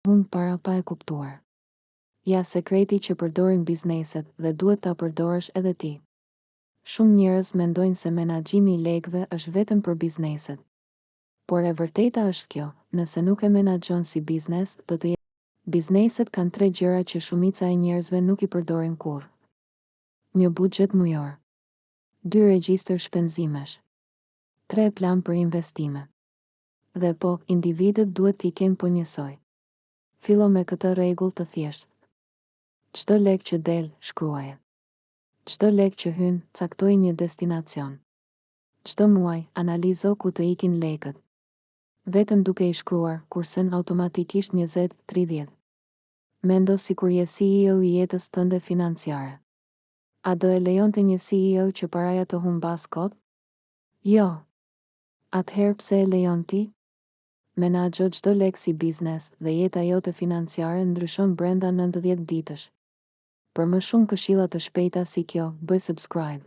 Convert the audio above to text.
Humb para pa e kuptuar. Ja sekreti që përdorin bizneset dhe duhet ta përdorësh edhe ti. Shumë njerëz mendojnë se menaxhimi i lekëve është vetëm për bizneset. Por e vërteta është kjo, nëse nuk e menaxhon si biznes, do të Bizneset kanë tre gjëra që shumica e njerëzve nuk i përdorin kurrë. Një buxhet mujor. Dy regjistër shpenzimesh. Tre plan për investime. Dhe po, individët duhet t'i kenë po njësoj. Fillo me këtë rregull të thjeshtë. Çdo lek që del, shkruaje. Çdo lek që hyn, caktoji një destinacion. Çdo muaj, analizo ku të ikin lekët. Vetëm duke i shkruar, kursen automatikisht 20, 30. Mendo sikur je CEO i jetës tënde financiare. A do e lejonte një CEO që paraja të humbasë kot? Jo. Atëherë pse e lejon ti? Menaxho çdo lek si biznes dhe jeta jote financiare ndryshon brenda 90 ditësh. Për më shumë këshilla të shpejta si kjo, bëj subscribe.